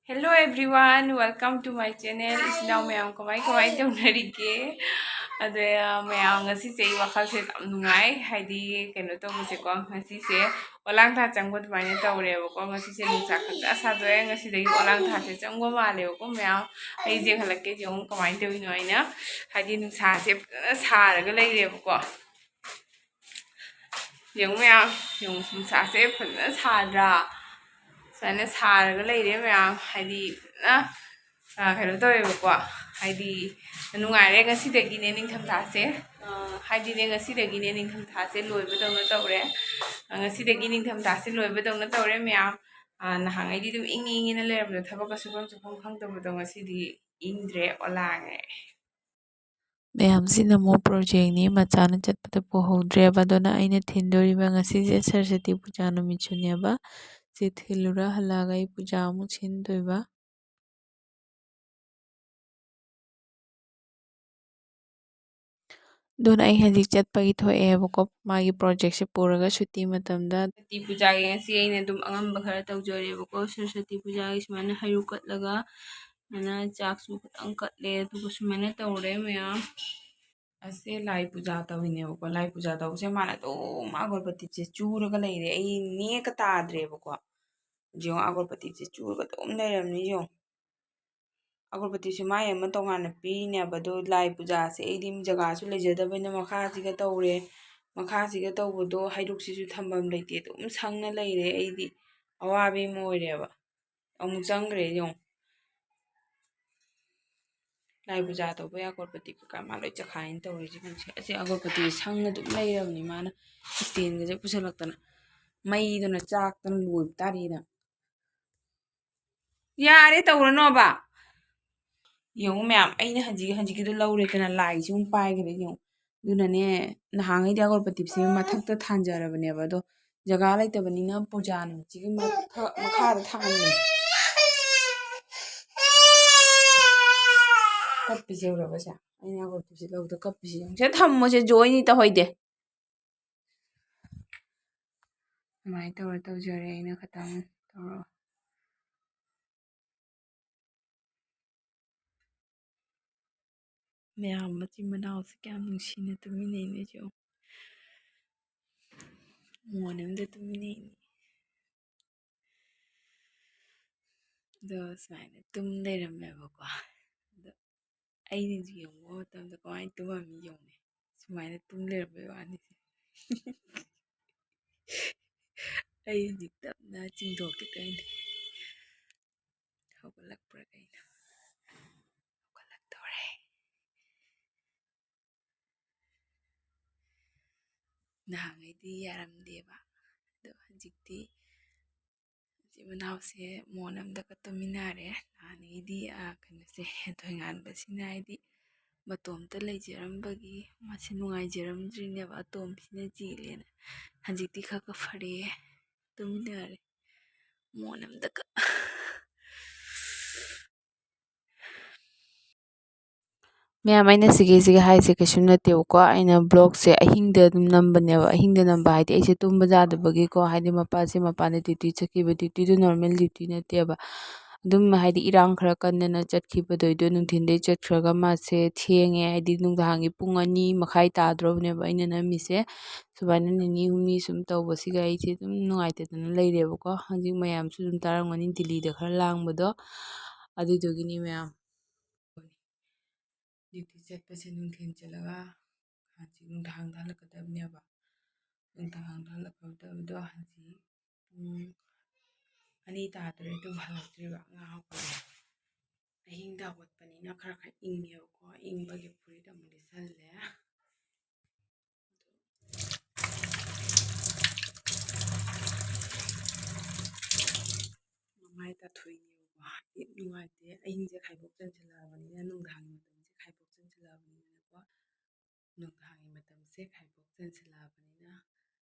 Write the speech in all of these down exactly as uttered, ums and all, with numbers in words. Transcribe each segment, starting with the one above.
Hello everyone, welcome to my channel. ꯏꯆꯤꯟ ꯏꯅꯥꯎ ꯃꯌꯥꯝ ꯀꯃꯥꯏ ꯀꯃꯥꯏ ꯇꯧꯅꯔꯤꯒꯦ? ꯑꯗꯣ, ꯃꯌꯥꯝ, ꯉꯁꯤꯁꯦ ꯑꯩ ꯋꯥꯈꯜꯁꯦ ꯌꯥꯝ ꯅꯨꯡꯉꯥꯏ, ꯍꯥꯏꯗꯤ ꯀꯩꯅꯣ ꯇꯧꯕꯁꯦꯀꯣ, ꯉꯁꯤꯁꯦ ꯑꯣꯂꯥꯡ ꯊꯥ ꯆꯪꯕ ꯑꯗꯨꯃꯥꯏꯅ ꯇꯧꯔꯦꯕꯀꯣ꯫ ꯉꯁꯤꯁꯦ ꯅꯨꯡꯁꯥ ꯈꯪꯁꯥ ꯁꯥꯗꯣꯛꯑꯦ, ꯉꯁꯤꯗꯒꯤ ꯑꯣꯂꯥꯡ ꯊꯥꯁꯦ ꯆꯪꯕ ꯃꯥꯜꯂꯦꯕꯀꯣ ꯃꯌꯥꯝ꯫ ꯑꯩ ꯌꯦꯡꯍꯜꯂꯛꯀꯦ ꯌꯦꯡꯉꯨ ꯀꯃꯥꯏꯅ ꯇꯧꯔꯤꯅꯣ ꯍꯥꯏꯅ, ꯍꯥꯏꯗꯤ ꯅꯨꯡꯁꯥꯁꯦ ꯐꯖꯅ ꯁꯥꯔꯒ ꯂꯩꯔꯦꯕꯀꯣ꯫ ꯌꯦꯡꯉꯨ ꯃꯌꯥꯝ, ꯌꯦꯡꯉꯨ, ꯅꯨꯡꯁꯥꯁꯦ ꯐꯖꯅ ꯁꯥꯗ꯭ꯔꯥ? ꯁꯨꯃꯥꯏꯅ ꯁꯥꯔꯒ ꯂꯩꯔꯦ ꯃꯌꯥꯝ, ꯍꯥꯏꯗꯤ ꯐꯖꯅ, ꯑ, ꯀꯩꯅꯣ ꯇꯧꯋꯦꯕꯀꯣ, ꯍꯥꯏꯗꯤ ꯅꯨꯡꯉꯥꯏꯔꯦ ꯉꯁꯤꯗꯒꯤꯅꯦ ꯅꯤꯡꯊꯝꯊꯥꯁꯦ꯫ ꯑ, ꯍꯥꯏꯗꯤꯅꯦ ꯉꯁꯤꯗꯒꯤꯅꯦ ꯅꯤꯡꯊꯝꯊꯥꯁꯦ ꯂꯣꯏꯕꯗꯧꯅ ꯇꯧꯔꯦ꯫ ꯑ, ꯉꯁꯤꯗꯒꯤ ꯅꯤꯡꯊꯝꯊꯥꯁꯦ ꯂꯣꯏꯕꯗꯧꯅ ꯇꯧꯔꯦ ꯃꯌꯥꯝ꯫ ꯑ, ꯅꯍꯥꯟꯉꯩꯗꯤ ꯑꯗꯨꯝ ꯏꯪꯉꯤ ꯏꯪꯉꯤꯅ ꯂꯩꯔꯝꯕꯗꯣ, ꯊꯕꯛꯀ ꯁꯨꯐꯝ ꯆꯠꯐꯝ ꯈꯪꯗꯕꯗꯣ, ꯉꯁꯤꯗꯤ ꯏꯪꯗ꯭ꯔꯦ, ꯑꯣꯂꯥꯡꯉꯦ꯫ ꯃꯌꯥꯝꯁꯤꯅ ꯑꯃꯨꯛ ꯄ꯭ꯔꯣꯖꯦꯛꯅꯤ, ꯃꯆꯥꯅ ꯆꯠꯄꯗ ꯄꯨꯍꯧꯗ꯭ꯔꯦꯕ꯫ ꯑꯗꯨꯅ ꯑꯩꯅ ꯊꯤꯟꯗꯣꯔꯤꯕ ꯉꯁꯤꯁꯦ ꯁꯔꯁꯇꯤ ꯄꯨꯖꯥ ꯅꯨꯃꯤꯠꯁꯨꯅꯦꯕ꯫ ꯁꯤ ꯊꯤꯜꯂꯨꯔ ꯍꯜꯂꯛꯑꯒ ꯑꯩ ꯄꯨꯖꯥ ꯑꯃꯨꯛ ꯁꯤꯟꯗꯣꯏꯕ꯫ ꯑꯗꯨꯅ ꯑꯩ ꯍꯧꯖꯤꯛ ꯆꯠꯄꯒꯤ ꯊꯣꯛꯑꯦꯕꯀꯣ, ꯃꯥꯒꯤ ꯄ꯭ꯔꯣꯖꯦꯛꯁꯦ ꯄꯨꯔꯒ ꯁꯨꯇꯤ ꯃꯇꯝꯗ꯫ ꯁꯔꯁꯇꯤ ꯄꯨꯖꯥꯒꯤ ꯉꯁꯤ ꯑꯩꯅ ꯑꯗꯨꯝ ꯑꯉꯝꯕ ꯈꯔ ꯇꯧꯖꯔꯦꯕꯀꯣ꯫ ꯁꯔꯁꯇꯤ ꯄꯨꯖꯥꯒꯤ ꯁꯨꯃꯥꯏꯅ ꯍꯩꯔꯨꯛ ꯀꯠꯂꯒ, ꯁꯨꯃꯥꯏꯅ ꯆꯥꯛꯁꯨ ꯈꯤꯇꯪ ꯀꯠꯂꯦ, ꯑꯗꯨꯒ ꯁꯨꯃꯥꯏꯅ ꯇꯧꯔꯦ ꯃꯌꯥꯝ꯫ ꯑꯁꯦ ꯂꯥꯏ ꯄꯨꯖꯥ ꯇꯧꯔꯤꯅꯦꯕꯀꯣ꯫ ꯂꯥꯏ ꯄꯨꯖꯥ ꯇꯧꯕꯁꯦ ꯃꯥꯅ ꯑꯗꯨꯝ ꯑꯒꯣꯔꯕꯇꯤꯁꯦ ꯆꯨꯔꯒ ꯂꯩꯔꯦ꯫ ꯑꯩ ꯅꯦꯛꯀ ꯇꯥꯗ꯭ꯔꯦꯕꯀꯣ꯫ ꯌꯦꯡꯉꯣ, ꯑꯒꯣꯔꯕꯇꯤꯁꯦ ꯆꯨꯔꯒ ꯑꯗꯨꯝ ꯂꯩꯔꯝꯅꯤ ꯌꯦꯡꯉꯣ꯫ ꯑꯒꯣꯔꯕꯇꯤꯁꯦ ꯃꯥꯏ ꯑꯃ ꯇꯣꯉꯥꯟꯅ ꯄꯤꯔꯤꯅꯦꯕ꯫ ꯑꯗꯣ ꯂꯥꯏ ꯄꯨꯖꯥꯁꯦ ꯑꯩꯗꯤ ꯖꯒꯥꯁꯨ ꯂꯩꯖꯗꯕꯅꯤꯅ ꯃꯈꯥꯁꯤꯒ ꯇꯧꯔꯦ꯫ ꯃꯈꯥꯁꯤꯒ ꯇꯧꯕꯗꯣ ꯍꯩꯔꯨꯛꯁꯤꯁꯨ ꯊꯝꯐꯝ ꯂꯩꯇꯦ, ꯑꯗꯨꯝ ꯁꯪꯅ ꯂꯩꯔꯦ꯫ ꯑꯩꯗꯤ ꯑꯋꯥꯕꯤ ꯑꯃ ꯑꯣꯏꯔꯦꯕ꯫ ꯑꯃꯨꯛ ꯆꯪꯈ꯭ꯔꯦ ꯌꯦꯡꯉꯣ꯫ ꯂꯥꯏ ꯄꯨꯖꯥ ꯇꯧꯕ ꯑꯒꯣꯔꯕꯇꯤ ꯀꯩꯀꯥ ꯃꯥ ꯂꯣꯏ ꯆꯈꯥꯏꯅ ꯇꯧꯔꯤꯁꯦ꯫ ꯍꯧꯖꯤꯛ ꯑꯁꯤ ꯑꯒꯣꯔꯕꯇꯤ ꯁꯪꯅ ꯑꯗꯨꯝ ꯂꯩꯔꯕꯅꯤ ꯃꯥꯅ ꯏꯁꯇꯦꯟꯒꯁꯦ ꯄꯨꯁꯜꯂꯛꯇꯅ꯫ ꯃꯩꯗꯨꯅ ꯆꯥꯛꯇꯅ ꯂꯣꯏꯕ ꯇꯥꯔꯦꯅ꯫ ꯌꯥꯔꯦ, ꯇꯧꯔꯅꯣꯕ꯫ ꯌꯦꯡꯉꯨ ꯃꯌꯥꯝ, ꯑꯩꯅ ꯍꯧꯖꯤꯛ, ꯍꯧꯖꯤꯛꯀꯤꯗꯣ ꯂꯧꯔꯦꯗꯅ, ꯂꯥꯏꯁꯤ ꯑꯃꯨꯛ ꯄꯥꯏꯈ꯭ꯔꯦ ꯌꯦꯡꯉꯨ꯫ ꯑꯗꯨꯅꯅꯦ, ꯅꯍꯥꯟꯈꯩꯗꯤ ꯑꯒꯣꯔꯕꯇꯤꯁꯦ ꯃꯊꯛꯇ ꯊꯥꯟꯖꯔꯕꯅꯦꯕ, ꯑꯗꯣ ꯖꯒꯥ ꯂꯩꯇꯕꯅꯤꯅ ꯄꯨꯖꯥ ꯅꯨꯃꯤꯠꯁꯤꯒꯤ ꯃꯊꯛ, ꯃꯈꯥꯗ ꯊꯥꯡꯍꯟꯕꯅꯦ꯫ ꯀꯞꯄꯤꯁꯦ ꯎꯔꯕꯁꯦ? ꯑꯩꯅ ꯑꯒꯣꯔꯕꯇꯤꯁꯦ ꯂꯧꯗ ꯀꯞꯄꯤꯁꯦ ꯌꯦꯡꯉꯨ꯫ ꯁꯦ ꯊꯝꯃꯣꯁꯦ, ꯖꯣꯏꯅꯤ ꯇꯧꯍꯩꯗꯦ꯫ ꯑꯗꯨꯃꯥꯏꯅ ꯇꯧꯔ ꯇꯧꯖꯔꯦ ꯑꯩꯅ ꯈꯇꯪ ꯇꯧꯔꯒ꯫ ꯃꯌꯥꯝ ꯃꯆꯤꯟ ꯃꯅꯥꯎꯁꯦ ꯀꯌꯥꯝ ꯅꯨꯡꯁꯤꯅ ꯇꯨꯃꯤꯟꯅꯩꯅꯣ ꯌꯦꯡꯉꯣ꯫ ꯃꯣꯟ ꯑꯃꯗ ꯇꯨꯃꯤꯟꯅꯩꯅꯤ꯫ ꯑꯗꯣ ꯁꯨꯃꯥꯏꯅ ꯇꯨꯝ ꯂꯩꯔꯝꯃꯦꯕꯀꯣ꯫ ꯑꯗꯣ ꯑꯩꯅ ꯌꯦꯡꯕ ꯃꯇꯝꯗ ꯀꯃꯥꯏꯅ ꯇꯨꯝꯃꯝꯃꯤ ꯌꯦꯡꯉꯨꯅꯦ꯫ ꯁꯨꯃꯥꯏꯅ ꯇꯨꯝ ꯂꯩꯔꯝꯕꯩ ꯋꯥꯅꯤ꯫ ꯑꯩ ꯍꯧꯖꯤꯛ ꯇꯞꯅ ꯆꯤꯡꯊꯣꯛꯀꯦ ꯇꯧꯔꯤꯅꯦ꯫ ꯍꯧꯒꯠꯂꯛꯄ꯭ꯔꯥ ꯀꯩꯅꯣ? ꯍꯧꯒꯠꯂꯛꯇꯧꯔꯦ꯫ ꯅꯍꯥꯟꯉꯩꯗꯤ ꯌꯥꯔꯝꯗꯦꯕ, ꯑꯗꯣ ꯍꯧꯖꯤꯛꯇꯤ ꯃꯆꯤꯟ ꯃꯅꯥꯎꯁꯦ ꯃꯣꯟ ꯑꯝꯗꯒ ꯇꯨꯝꯃꯤꯟꯅꯔꯦ꯫ ꯅꯍꯥꯟꯉꯩꯗꯤ, ꯑꯥ, ꯀꯩꯅꯣꯁꯦ, ꯍꯦꯟꯊꯣꯏ ꯉꯥꯟꯕꯁꯤꯅ ꯍꯥꯏꯗꯤ ꯃꯇꯣꯝꯇ ꯂꯩꯖꯔꯝꯕꯒꯤ ꯃꯥꯁꯦ ꯅꯨꯡꯉꯥꯏꯖꯔꯝꯗ꯭ꯔꯤꯅꯦꯕ, ꯑꯇꯣꯝꯕꯁꯤꯅ ꯆꯦꯜꯂꯦꯅ꯫ ꯍꯧꯖꯤꯛꯇꯤ ꯈꯔ ꯈꯔ ꯐꯔꯦ, ꯇꯨꯃꯤꯟꯅꯔꯦ ꯃꯣꯟ ꯑꯝꯗꯒ꯫ ꯃꯌꯥꯝ, ꯑꯩꯅ ꯁꯤꯒꯤ, ꯁꯤꯒꯤ ꯍꯥꯏꯁꯦ ꯀꯩꯁꯨꯝ ꯅꯠꯇꯦꯕꯀꯣ꯫ ꯑꯩꯅ vlogꯁꯦ ꯑꯍꯤꯡꯗ ꯑꯗꯨꯝ ꯅꯝꯕꯅꯦꯕ꯫ ꯑꯍꯤꯡꯗ ꯅꯝꯕ ꯍꯥꯏꯗꯤ ꯑꯩꯁꯦ ꯇꯨꯝꯕ ꯌꯥꯗꯕꯒꯤꯀꯣ, ꯍꯥꯏꯗꯤ ꯃꯄꯥꯁꯦ ꯃꯄꯥꯟꯗ duty ꯆꯠꯈꯤꯕ, dutyꯗꯨ normal duty ꯅꯠꯇꯦꯕ꯫ ꯑꯗꯨꯝ ꯍꯥꯏꯗꯤ ꯏꯔꯥꯡ ꯈꯔ ꯀꯟꯗꯅ ꯆꯠꯈꯤꯕꯗꯣ, ꯑꯗꯨ ꯅꯨꯡꯊꯤꯟꯗꯩ ꯆꯠꯈ꯭ꯔꯒ ꯃꯥꯁꯦ ꯊꯦꯡꯉꯦ, ꯍꯥꯏꯗꯤ ꯅꯨꯡꯗꯥꯡꯒꯤ ꯄꯨꯡ ꯑꯅꯤ ꯃꯈꯥꯏ ꯇꯥꯗ꯭ꯔꯣꯕꯅꯦꯕ ꯑꯩꯅ ꯅꯝꯃꯤꯁꯦ꯫ ꯁꯨꯃꯥꯏꯅ ꯅꯤꯅꯤ ꯍꯨꯝꯅꯤ ꯁꯨꯝ ꯇꯧꯕꯁꯤꯒ ꯑꯩꯁꯦ ꯑꯗꯨꯝ ꯅꯨꯡꯉꯥꯏꯇꯗꯅ ꯂꯩꯔꯦꯕꯀꯣ꯫ ꯍꯧꯖꯤꯛ ꯃꯌꯥꯝꯁꯨ ꯑꯗꯨꯝ ꯇꯥꯔꯝꯒꯅꯤ ꯗꯤꯜꯂꯤꯗ ꯈꯔ ꯂꯥꯡꯕꯗꯣ, ꯑꯗꯨꯗꯨꯒꯤꯅꯤ ꯃꯌꯥꯝ꯫ Duty ꯆꯠꯄꯁꯦ ꯅꯨꯡꯊꯤꯟ ꯆꯠꯂꯒ ꯍꯧꯖꯤꯛ ꯅꯨꯡꯗꯥꯡꯗ ꯍꯜꯂꯛꯀꯗꯕꯅꯦꯕ꯫ ꯅꯨꯡꯗꯥꯡꯗ ꯍꯜꯂꯛꯀꯗꯕꯗꯣ ꯍꯧꯖꯤꯛ ꯄꯨꯡ ꯑꯅꯤ ꯇꯥꯗꯣꯔꯦ, ꯑꯗꯨꯝ ꯍꯜꯂꯛꯇ꯭ꯔꯤꯕ꯫ ꯑꯉꯥꯡ ꯍꯧꯒꯠꯂꯦ꯫ ꯑꯍꯤꯡꯗ ꯍꯧꯒꯠꯄꯅꯤꯅ ꯈꯔ ꯈꯔ ꯏꯪꯉꯦꯕꯀꯣ꯫ ꯏꯪꯕꯒꯤ ꯐꯨꯔꯤꯠ ꯑꯃꯨꯛ ꯂꯤꯠꯁꯜꯂꯦ꯫ ꯃꯃꯥꯏ ꯇꯥꯊꯣꯛꯏꯅꯦꯕꯀꯣ꯫ ꯍꯥꯏꯗꯤ ꯅꯨꯡꯉꯥꯏꯇꯦ, ꯑꯍꯤꯡꯁꯦ ꯈꯥꯏꯕꯣꯛ ꯆꯟꯁꯤꯜꯂꯛꯑꯕꯅꯤꯅ, ꯅꯨꯡꯗꯥꯡꯒꯤ ꯃꯇꯝꯁꯦ ꯈꯥꯏꯕꯣꯛ ꯆꯟꯁꯤꯜꯂꯛꯑꯕꯅꯤꯅꯀꯣ꯫ ꯅꯨꯡꯗꯥꯡꯒꯤ ꯃꯇꯝꯁꯦ ꯈꯥꯏꯕꯣꯛ ꯆꯟꯁꯤꯜꯂꯛꯑꯕꯅꯤꯅ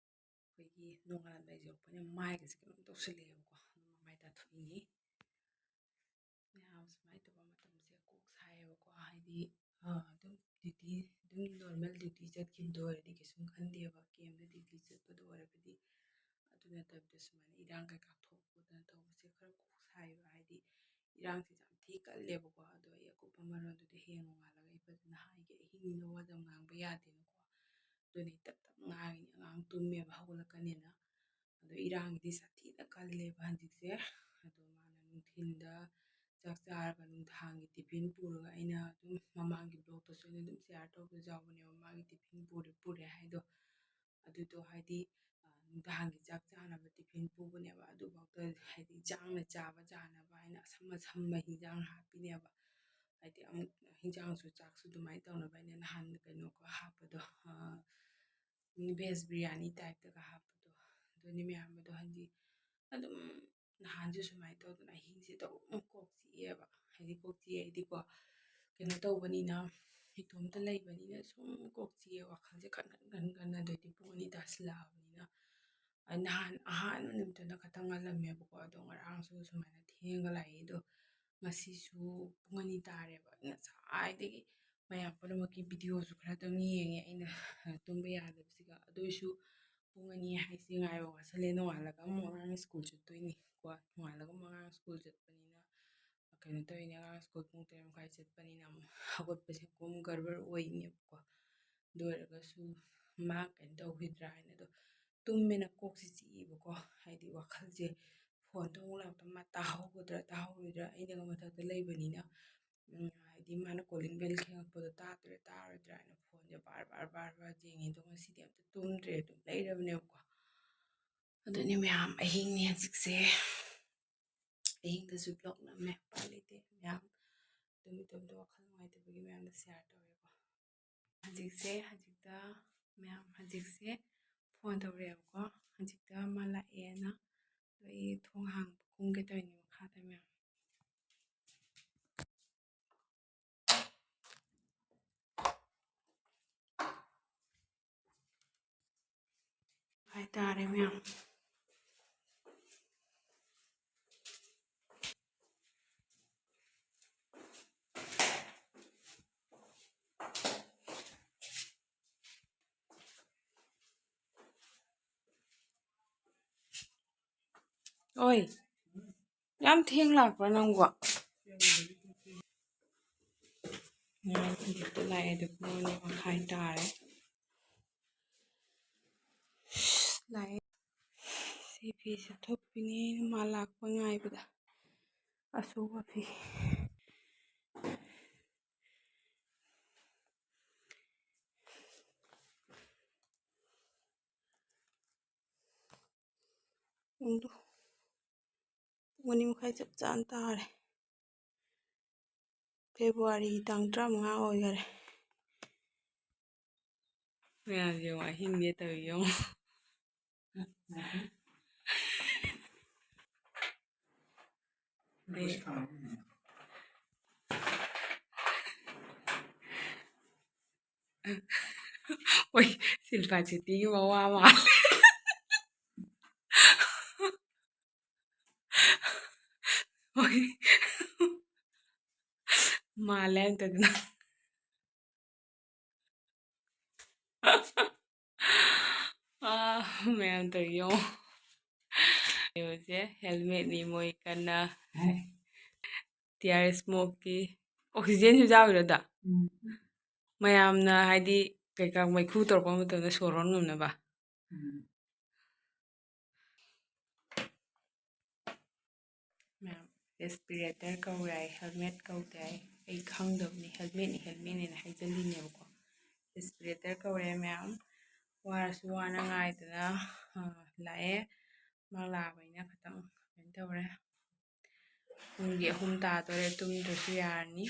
ꯑꯩꯈꯣꯏꯒꯤ ꯅꯣꯡꯉꯥꯜꯂꯝꯗꯥꯏ ꯌꯧꯔꯛꯄꯅ ꯃꯥꯏꯒꯁꯦ ꯀꯩꯅꯣꯝ ꯇꯧꯁꯤꯜꯂꯛꯑꯦꯕꯀꯣ꯫ ꯑꯗꯨꯝ ꯃꯃꯥꯏ ꯇꯥꯊꯣꯛꯏꯅꯤ꯫ ꯃꯌꯥꯝ ꯁꯨꯃꯥꯏꯅ ꯇꯧꯕ ꯃꯇꯝꯁꯦ ꯀꯣꯛ ꯁꯥꯏꯌꯦꯕꯀꯣ꯫ ꯍꯥꯏꯗꯤ, ꯑ, ꯑꯗꯨꯝ duty, ꯑꯗꯨꯝ normal duty ꯆꯠꯈꯤꯕꯗꯣ ꯑꯣꯏꯔꯗꯤ ꯀꯩꯁꯨꯝ ꯈꯟꯗꯦꯕ꯫ ꯀꯦꯝꯗ duty ꯆꯠꯄꯗꯣ ꯑꯣꯏꯔꯒꯗꯤ꯫ ꯑꯗꯨ ꯅꯠꯇꯕꯗ ꯁꯨꯃꯥꯏꯅ ꯏꯔꯥꯡ ꯀꯩꯀꯥ ꯊꯣꯛ ꯈꯣꯠꯇꯅ ꯇꯧꯕꯁꯦ ꯈꯔ ꯀꯣꯛ ꯁꯥꯏꯌꯦꯕ꯫ ꯍꯥꯏꯗꯤ ꯏꯔꯥꯡꯁꯦ ꯌꯥꯝ ꯊꯤ ꯀꯜꯂꯦꯕꯀꯣ꯫ ꯑꯗꯣ ꯑꯩ ꯑꯀꯨꯞꯄ ꯃꯔꯣꯜꯗꯨꯗꯤ ꯍꯌꯦꯡ ꯅꯣꯡꯉꯥꯜꯂꯒ ꯑꯩ ꯐꯖꯅ ꯍꯥꯏꯒꯦ꯫ ꯑꯍꯤꯡꯅꯤꯅ ꯋꯥ ꯌꯥꯝ ꯉꯥꯡꯕ ꯌꯥꯗꯦꯅꯀꯣ꯫ ꯑꯗꯨꯅ ꯑꯩ ꯇꯞ ꯇꯞ ꯉꯥꯡꯉꯤꯅꯦ, ꯑꯉꯥꯡ ꯇꯨꯝꯃꯦꯕ ꯍꯧꯒꯠꯂꯛꯀꯅꯤꯅ꯫ ꯑꯗꯣ ꯏꯔꯥꯡꯒꯤꯗꯤ ꯁꯥꯊꯤꯅ ꯀꯜꯂꯦꯕ ꯍꯧꯖꯤꯛꯁꯦ꯫ ꯑꯗꯣ ꯃꯥꯅ ꯅꯨꯡꯊꯤꯟꯗ ꯆꯥꯛ ꯆꯥꯔꯒ ꯅꯨꯡꯗꯥꯡꯒꯤ ꯇꯤꯐꯤꯟ ꯄꯨꯔꯒ, ꯑꯩꯅ ꯑꯗꯨꯝ ꯃꯃꯥꯡꯒꯤ ꯕ꯭ꯂꯣꯛꯇꯁꯨ ꯑꯩꯅ ꯑꯗꯨꯝ ꯁꯤꯌꯥꯔ ꯇꯧꯕꯁꯨ ꯌꯥꯎꯕꯅꯦꯕ, ꯃꯥꯒꯤ ꯇꯤꯐꯤꯟ ꯄꯨꯔꯦ ꯄꯨꯔꯦ ꯍꯥꯏꯗꯣ꯫ ꯑꯗꯨꯗꯣ ꯍꯥꯏꯗꯤ, ꯑ, ꯅꯨꯡꯗꯥꯡꯒꯤ ꯆꯥꯛ ꯆꯥꯅꯕ ꯇꯤꯐꯤꯟ ꯄꯨꯕꯅꯦꯕ, ꯑꯗꯨꯐꯥꯎꯗ ꯍꯥꯏꯗꯤ ꯏꯟꯖꯥꯡꯅ ꯆꯥꯕ ꯆꯥꯅꯕ ꯍꯥꯏꯅ ꯑꯁꯝ ꯑꯁꯝꯕ ꯍꯤꯟꯖꯥꯡ ꯍꯥꯞꯄꯤꯅꯦꯕ꯫ ꯍꯥꯏꯗꯤ ꯑꯃꯨꯛ ꯍꯤꯟꯖꯥꯡꯁꯨ ꯆꯥꯛꯁꯨ ꯑꯗꯨꯃꯥꯏꯅ ꯇꯧꯅꯕ ꯍꯥꯏꯅ ꯅꯍꯥꯟ ꯀꯩꯅꯣꯒ ꯍꯥꯞꯄꯗꯣ, ꯑ, ꯚꯦꯖ ꯕꯤꯔꯌꯥꯅꯤ ꯇꯥꯏꯞꯇꯒ ꯍꯥꯞꯄꯗꯣ꯫ ꯑꯗꯨꯅꯤ ꯃꯌꯥꯝ ꯑꯗꯣ ꯍꯥꯏꯗꯤ ꯑꯗꯨꯝ ꯅꯍꯥꯟꯁꯨ ꯁꯨꯃꯥꯏꯅ ꯇꯧꯗꯅ ꯑꯍꯤꯡꯁꯦ ꯑꯗꯨꯝ ꯀꯣꯛ ꯆꯤꯛꯑꯦꯕ꯫ ꯍꯥꯏꯗꯤ ꯀꯣꯛ ꯆꯤꯛꯑꯦ ꯍꯥꯏꯗꯤꯀꯣ, ꯀꯩꯅꯣ ꯇꯧꯕꯅꯤꯅ, ꯏꯇꯣꯝꯇ ꯂꯩꯕꯅꯤꯅ ꯁꯨꯝ ꯀꯣꯛ ꯆꯤꯛꯑꯦ, ꯋꯥꯈꯜꯁꯦ ꯈꯟ ꯈꯟ ꯈꯟ ꯈꯟ꯫ ꯑꯗꯩꯗꯤ ꯄꯨꯡ ꯑꯅꯤ ꯇꯥꯁꯤꯜꯂꯛꯑꯕꯅꯤꯅ꯫ ꯑꯩ ꯅꯍꯥꯟ ꯑꯍꯥꯟꯕ ꯅꯨꯃꯤꯠꯇꯨꯅ ꯈꯛꯇꯪ ꯉꯜꯂꯝꯃꯦꯕꯀꯣ, ꯑꯗꯣ ꯉꯔꯥꯡꯁꯨ ꯁꯨꯃꯥꯏꯅ ꯊꯦꯡꯉꯒ ꯂꯥꯛꯑꯦ꯫ ꯑꯗꯣ ꯉꯁꯤꯁꯨ ꯄꯨꯡ ꯑꯅꯤ ꯇꯥꯔꯦꯕ꯫ ꯑꯩ ꯉꯁꯥꯏꯗꯒꯤ ꯃꯌꯥꯝ ꯄꯨꯝꯅꯃꯛꯀꯤ ꯚꯤꯗꯤꯑꯣꯁꯨ ꯈꯔ ꯑꯗꯨꯝ ꯌꯦꯡꯉꯦ ꯑꯩꯅ, ꯑ, ꯇꯨꯝꯕ ꯌꯥꯗꯕꯁꯤꯒ꯫ ꯑꯗꯨ ꯑꯣꯏꯁꯨ ꯄꯨꯡ ꯑꯅꯤ ꯍꯥꯏꯁꯦ ꯉꯥꯏꯕ ꯋꯥꯁꯜꯂꯦ꯫ ꯅꯣꯡꯉꯥꯜꯂꯒ ꯑꯃꯨꯛ ꯑꯉꯥꯡ ꯁ꯭ꯀꯨꯜ ꯆꯠꯇꯣꯏꯅꯤꯀꯣ꯫ ꯅꯣꯡꯉꯥꯜꯂꯒ ꯑꯃꯨꯛ ꯑꯉꯥꯡ ꯁ꯭ꯀꯨꯜ ꯆꯠꯄꯅꯤꯅ, ꯀꯩꯅꯣ ꯇꯧꯔꯤꯅꯦ, ꯑꯉꯥꯡ ꯁ꯭ꯀꯨꯜ ꯄꯨꯡ ꯇꯔꯦꯠ ꯃꯈꯥꯏ ꯆꯠꯄꯅꯤꯅ ꯑꯃꯨꯛ ꯍꯧꯒꯠꯄꯁꯦ ꯀꯨꯝ ꯒꯔꯕꯔ ꯑꯣꯏꯅꯦꯕꯀꯣ꯫ ꯑꯗꯨ ꯑꯣꯏꯔꯒꯁꯨ ꯃꯥ ꯀꯩꯅꯣ ꯇꯧꯈꯤꯗ꯭ꯔꯥ ꯍꯥꯏꯅ꯫ ꯑꯗꯣ ꯇꯨꯝꯃꯦꯅ ꯀꯣꯛꯁꯦ ꯆꯤꯛꯏꯕꯀꯣ꯫ ꯍꯥꯏꯗꯤ ꯋꯥꯈꯜꯁꯦ ꯐꯣꯟꯗꯣ ꯑꯃꯨꯛ ꯂꯥꯛꯄꯗ ꯃꯥ ꯇꯥꯍꯧꯒꯗ꯭ꯔꯥ ꯇꯥꯍꯧꯔꯣꯏꯗ꯭ꯔꯥ, ꯑꯩꯅꯒ ꯃꯊꯛꯇ ꯂꯩꯕꯅꯤꯅ꯫ ꯎꯝ, ꯍꯥꯏꯗꯤ ꯃꯥꯅ ꯀꯣꯂꯤꯡ ꯕꯦꯜ ꯈꯤꯡꯉꯛꯄꯗꯣ ꯇꯥꯗꯣꯏꯔꯥ ꯇꯥꯔꯣꯏꯗ꯭ꯔꯥ ꯍꯥꯏꯅ ꯐꯣꯟꯁꯦ ꯕꯥꯔ ꯕꯥꯔ ꯕꯥꯔ ꯕꯥꯔ ꯌꯦꯡꯉꯦ꯫ ꯑꯗꯣ ꯉꯁꯤꯗꯤ ꯑꯝꯇ ꯇꯨꯝꯗ꯭ꯔꯦ, ꯑꯗꯨꯝ ꯂꯩꯔꯕꯅꯦꯕꯀꯣ꯫ ꯑꯗꯨꯅꯤ ꯃꯌꯥꯝ, ꯑꯍꯤꯡꯅꯤ ꯍꯧꯖꯤꯛꯁꯦ꯫ ꯑꯍꯤꯡꯗꯁꯨ ꯕ꯭ꯂꯣꯛ ꯅꯝꯃꯦ, ꯎꯄꯥꯏ ꯂꯩꯇꯦ ꯃꯌꯥꯝ꯫ ꯑꯗꯨꯝ ꯏꯇꯣꯝꯇ ꯋꯥꯈꯜ ꯅꯨꯡꯉꯥꯏꯇꯕꯒꯤ ꯃꯌꯥꯝꯗ ꯁꯤꯌꯥꯔ ꯇꯧꯔꯦꯀꯣ꯫ ꯍꯧꯖꯤꯛꯁꯦ, ꯍꯧꯖꯤꯛꯇ ꯃꯌꯥꯝ ꯍꯧꯖꯤꯛꯁꯦ ꯐꯣꯟ ꯇꯧꯔꯛꯑꯦꯕꯀꯣ꯫ ꯍꯧꯖꯤꯛꯇ ꯃꯥ ꯂꯥꯛꯑꯦꯅ꯫ ꯑꯗꯣ ꯑꯩ ꯊꯣꯡ ꯍꯥꯡꯕ ꯀꯨꯝꯒꯦ ꯇꯧꯔꯤꯅꯦ ꯃꯈꯥꯗ ꯃꯌꯥꯝ꯫ ꯍꯥꯏꯇꯥꯔꯦ ꯃꯌꯥꯝ꯫ ꯑꯣꯏ, ꯌꯥꯝ ꯊꯦꯡ ꯂꯥꯛꯄ꯭ꯔꯥ ꯅꯪꯕꯣ? ꯉꯔꯥꯡ ꯍꯧꯖꯤꯛꯇ ꯂꯥꯛꯑꯦ, ꯑꯗꯨ ꯄꯨꯡ ꯑꯅꯤ ꯃꯈꯥꯏ ꯇꯥꯔꯦ꯫ ꯂꯥꯛꯑꯦ꯫ ꯁꯤ ꯐꯤꯁꯦ ꯊꯨꯞꯄꯤꯅꯦ, ꯃꯥ ꯂꯥꯛꯄ ꯉꯥꯏꯕꯗ꯫ ꯑꯁꯨꯕ ꯐꯤ꯫ ꯄꯨꯡꯗꯣ ꯄꯨꯡ ꯑꯅꯤ ꯃꯈꯥꯏ ꯆꯞ ꯆꯥꯅ ꯇꯥꯔꯦ꯫ ꯐꯦꯕ꯭ꯔꯨꯋꯥꯔꯤ ꯇꯥꯡ ꯇꯔꯥꯃꯉꯥ ꯑꯣꯏꯈꯔꯦ꯫ ꯃꯌꯥꯝ ꯌꯦꯡꯉꯣ, ꯑꯍꯤꯡꯅꯦ ꯇꯧꯔꯤ ꯌꯦꯡꯉꯣ꯫ ꯑꯩ ꯍꯣꯏ, ꯁꯤꯜꯄꯥ ꯆꯤꯇꯤꯒꯤ ꯃꯋꯥ ꯃꯥꯜꯂꯦ꯫ ꯍꯣꯏ꯫ ꯃꯥꯜꯂꯦ ꯑꯝꯇꯗꯅ꯫ ꯑꯥ, ꯃꯌꯥꯝ ꯇꯧꯔꯤ ꯌꯦꯡꯉꯣ꯫ ꯀꯩꯅꯣꯁꯦ ꯍꯦꯜꯃꯦꯠꯅꯤ, ꯃꯣꯏ ꯀꯟꯅ ꯇꯤꯌꯥꯔ ꯁ꯭ꯃꯣꯛꯀꯤ ꯑꯣꯛꯁꯤꯖꯦꯟꯁꯨ ꯌꯥꯎꯔꯤꯔꯣ ꯑꯗ? ꯎꯝ꯫ ꯃꯌꯥꯝꯅ ꯍꯥꯏꯗꯤ ꯀꯩꯀꯥ ꯃꯩꯈꯨ ꯇꯧꯔꯛꯄ ꯃꯇꯝꯗ ꯁꯣꯔ ꯍꯣꯟ ꯉꯝꯅꯕ꯫ ꯎꯝ꯫ ꯃꯌꯥꯝ, ꯔꯦꯁꯄꯤꯔꯦꯇꯔ ꯀꯧꯔꯦ ꯍꯥꯏ, ꯍꯦꯜꯃꯦꯠ ꯀꯧꯗꯦ ꯍꯥꯏ꯫ ꯑꯩ ꯈꯪꯗꯕꯅꯤ, ꯍꯦꯜꯃꯦꯠꯅꯤ ꯍꯦꯜꯃꯦꯠꯅꯦꯅ ꯍꯥꯏꯖꯜꯂꯤꯅꯦꯕꯀꯣ꯫ ꯔꯦꯁꯄꯤꯔꯦꯇꯔ ꯀꯧꯔꯦ ꯃꯌꯥꯝ, ꯋꯥꯔꯁꯨ ꯋꯥꯅ ꯉꯥꯏꯗꯅ, ꯑ, ꯂꯥꯛꯑꯦ꯫ ꯃꯥ ꯂꯥꯛꯑꯕꯅꯤꯅ ꯈꯤꯇꯪ ꯀꯩꯅꯣ ꯇꯧꯔꯦ꯫ ꯄꯨꯡꯗꯤ ꯑꯍꯨꯝ ꯇꯥꯗꯣꯔꯦ, ꯇꯨꯝꯗ꯭ꯔꯁꯨ ꯌꯥꯔꯅꯤ꯫